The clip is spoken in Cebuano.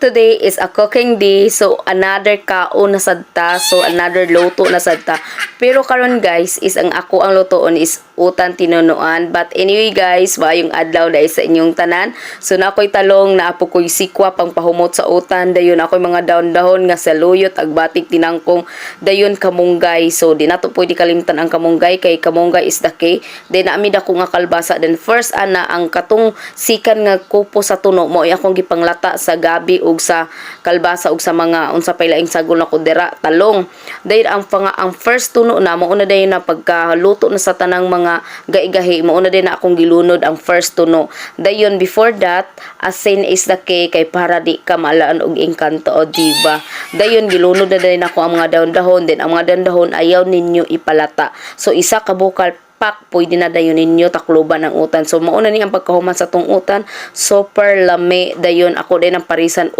Today is a cooking day. So another kaon na sad ta. So another luto na sad ta. Pero karon, guys, is ang ako ang lutoon is utan tinunuan. But anyway, guys, maayong adlaw dahil sa inyong tanan. So naa ko'y talong, naa po ko'y sikwa pang pahumot sa utan. Dayon ako'y mga dahon-dahon nga saluyot, agbatik, tinangkong, dayon kamunggay. So di nato pwede kalimtan ang kamunggay kay kamunggay is the key. Then naa mi dako nga kalbasa. Then first ana ang katong sikan nga kupo sa tuno mo ay akong gipanglata sa gabi ug sa kalbasa ug sa mga unsa pay laing sagol na dira, talong. Dayon ang first tuno na mao na dayon na pagkaluto na sa tanang mga gaigahi, mao na din na akong gilunod ang first tuno. Dayon before that, asin is the key kay para di ka maalaan og engkanto o diba. Dayon gilunod na dayon ako ang mga dahon-dahon. Then ang mga dahon-dahon, ayaw ninyo ipalata. So isa ka bukal pak, pwede na dayon ninyo takluban ang utan. So mauna ni ang pagkahuman sa tong utan, super lami. Dayon ako din ang parisan.